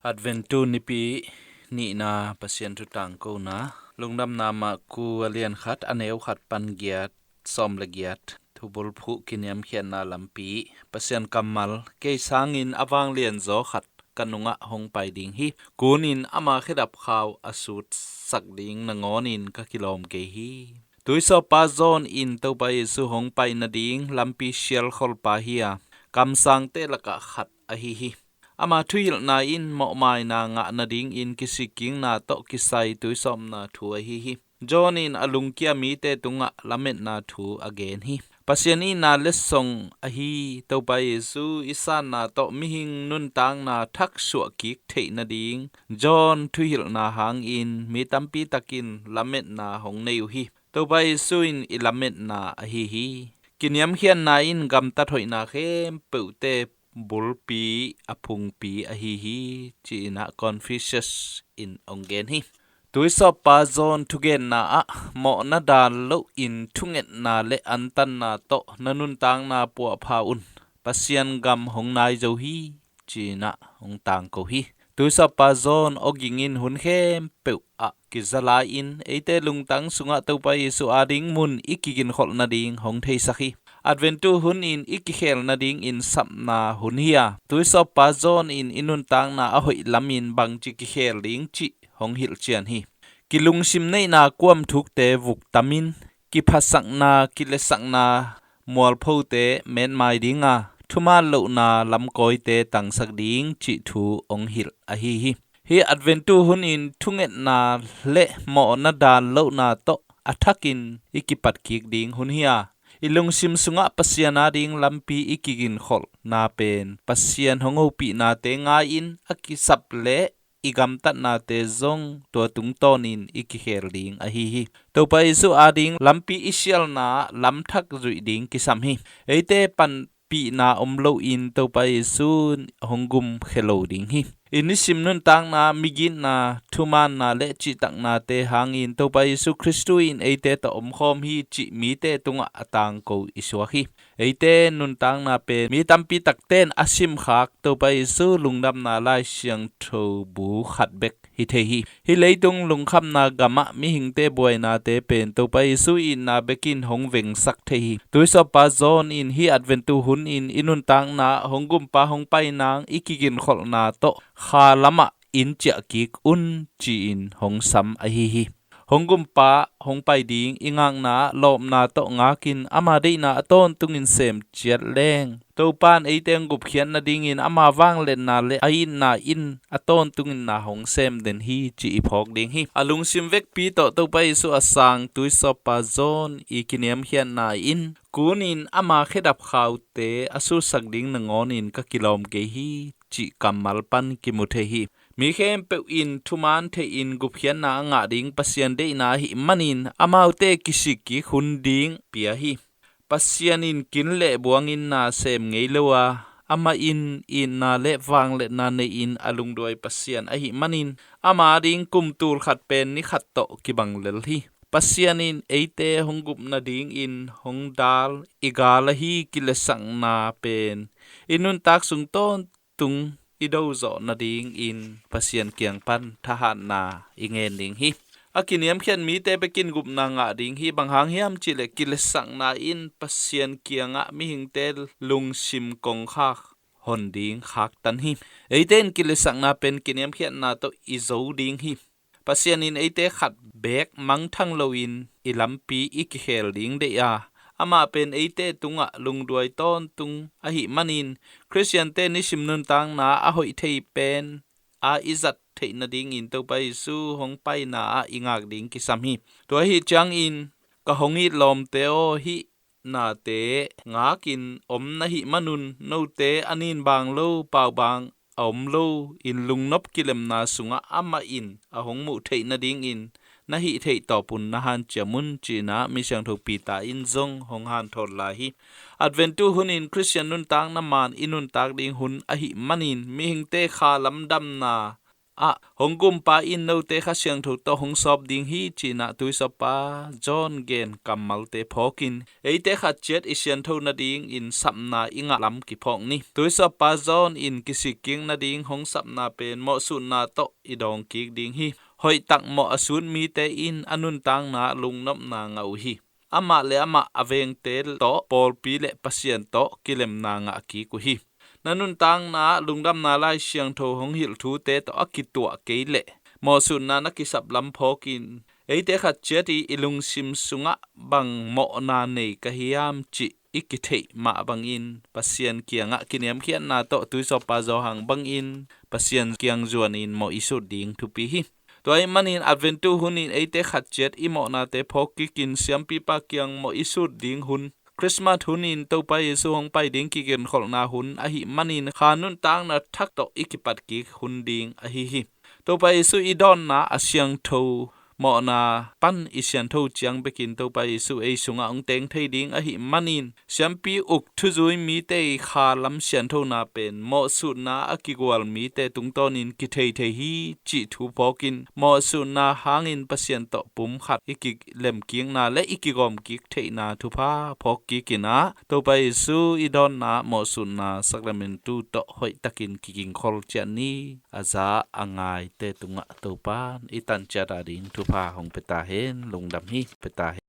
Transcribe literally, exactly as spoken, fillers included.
Adventu nipi nihna Pasian thu tangkona, Lungdamna Marku a lian khat, a neu khat pan giat, sawm le giat, thubulphuh kiniamkhiatna lampi. Pasian kammal, kei sangin a vanglianzaw khat ka nungah hong pai ding hi. Kunin ama khedap khau a sutsak ding nangawnin ka kilawm kei hi. Tuisawppa John in Topa Jesu hong pai nading lampi sialkholpa hi a, kamsangte lakah khat ahi hi. Ama thuhilhna in mawhmaina ngah nadingin kisikkikna tawh kisai tuisawpna thu ahi hi. John in a lungkia mite tungah lametna thu a gen hi. Pasian itna letsong ahi Topa Jesu i sanna tawh mihing nuntakna thaksuah kik theih nading John thuhilhna hangin mi tampi takin lametna hong nei uh hi. Topa Jesu in i lametna ahi hi. Kiniamkhiatna in gamtat hoihna khempeuhte bulpi a phungpi ahi hi, ci-in ah Confucius in hong gen hi. Tuisawppa John thugenna ah mawhna dal loin thungetna le antanna tawh na nuntakna puahpha un, Pasian gam hong nai zo hi, ci-in ah hong tangko hi. Tuisawppa John awging in hun khempeuh ah kiza lai-in eite lungtang sungah Topa Jesu ading mun i kiginkholh nading hong theisak hi. Adventu hun in i kikhel nadingin sapna hun hi a, Tuisawppa John in i nuntakna a hoih lamin bangci kikhel ding cih hong hilhcian hi. Kilungsim neihna kuamthukte vuktamin, kiphatsakna, kilesakna mualphote metmai dinga, thuman lohna lamkawite tangsak ding cih thu hong hilh ahi hi. Hih Adventu hun in thungetna le mawhna dal lohna tawh a thakin i kipatkik ding hun hi a, i lungsim sungah Pasian ading lampi i kiginkholhna pen Pasian hong hopihnate ngai-in a kisap le i gamtatnate zong tua tungtawnin i kikhel ding ahi hi. Topa Jesu ading lampi i sialna ah lamthak zuih ding kisam hi. Eite panpihna om loin Topa Jesu hong gumkhia lo ding hi. I nisim nuntakna, migitna, thumaanna le cihtaknate hangin Topa Jesu Khristu in eite tawh omkhawm hi cih mite tungah a tangko i suak hi. Eite nuntakna pen mi tampi takten a simkhak Topa Jesu Lungdamna Lai Siangtho bu khat bek hi thei hi. Hih leitung lungkhamna gamah mihingte buainate pen Topa Jesu itna bekin hong vengsak thei hi. Tuisawppa John in hih Adventu hun in i nuntakna ah hong gumpa hong pai nang i kiginkholhna tawh kha lamah in ciahkik un ci-in hong sam ahi hi. Hong gumpa hong pai ding i ngakna ah lawpna tawh ngakin ama deihna a tawntungin sem ciat leng Topa in eite hong gupkhiat nadingin ama vangliatna le a itna in a tawntungin na hong sem den hi cih i phawk ding hi. A lungsim vekpi tawh Topa Jesu a sang Tuisawppa John i kiniamkhiatna in kunin ama khedap khaute a sutsak ding nangawnin ka kilawm kei hi cih kammal pan kimu thei hi. Mi khempeuh in thuman theihin gupkhiatna a ngah ding Pasian deihna ahih manin amaute kisikkik hun ding pia hi. Pasian in kin le buangin na sem ngei lo a, amah in itna le vangliatna nei-in a lungduai Pasian ahih manin ama ding kum tul khat pen ni khat tawh kibang lel hi. Pasian in eite hong gup nadingin hong dal i gal ahi kilesakna pen i nuntak sung tawntung i do zawh nadingin Pasian kiang pan thahatna i ngen ding hi. A kiniamkhiat mite bekin gupna ngah ding hi. Bang hang hiam cihleh kilesakna in Pasian kiangah mihingte lungsim kongkhak hon ding khaktan hi. Eite in kilesakna pen kiniamkhiatna tawh i zo ding hi. Pasian in eite khat beek mangthang loin i lampi i kikhel ding deih a, amah pen eite tungah lungduai tawntung ahih manin Khristiante nisim nuntakna a hoih thei pen a i zat theih nadingin Topa Jesu hong paina ah i ngak ding kisam hi. Tua ahih ciangin ka hong it lawmte aw, hih nate ngakin om na hih manun note a nin bang lo, pau bang a om lo in lungnop kilemna sungah amah in a hong muh theih nadingin na hih theih tawpun na hanciam un, ci-in ah Misiangtho Peter in zong hong hanthawn lai hi. Adventu hunin Khristian nuntakna man i nuntak ding hun ahih manin mihingte kha lamdamna ah hong gumpa in note Kha Siangtho tawh hong sawp ding hi, ci-in ah tuisawppa John gen kammalte phawkin eite khat ciat i siantho nadingin sapna i ngah lam kiphawk ni. Tuisawppa John in kisik kik nading hong sapna pen mawhsutna tawh i dawng kik ding hi. Hoihtak mawh a sut mite in a nuntakna lungnopna ngah uh hi. Amah le amah a vengte tawh, pawlpi le Pasian tawh kilemna ngah kik uh hi. Na nuntakna lungdamna Lai Siangtho hong hilh thute tawh a kituah kei leh mawhsutna na kisap lam phawkin eite khat ciat i i lungsim sungah bang mawhna nei ka hiam cih i kitheih mah bangin Pasian kiangah kiniamkhiatna tawh tuisawppa Johan bangin Pasian kiang zuanin mawh i sut ding thupi hi. Tua ahih manin Adventu hunin eite khat ciat i mawhnate phawk kikin siampipa kiang mawh i sut ding hun, Christmas hunin Topa Jesu hong pai ding kigenkholhna hun ahih manin kha nuntakna thak tawh i kipat kik hun ding ahi hi. Topa Jesu i dawnna a siangtho mawhna pan i siantho ciang bekin Topa Jesu ei sungah hong teng thei ding ahih manin siampi uk thuzui mite i kha lam sianthona pen mawhsutna a kigual mite tungtawnin kithei thei hi cih thu phawkin mawhsutna hangin Pasian tawh pum khat i kilemkikna le i kigawmkik theihna thupha phawk kikin ah Topa Jesu i dawnna mawhsutna sakramentu tawh hoihtakin kigingkhol ciat ni. A za a ngaite tungah Topan i tan ciat a ding thupha hong pia ta hen. Lungdam hi. Pia ta hen.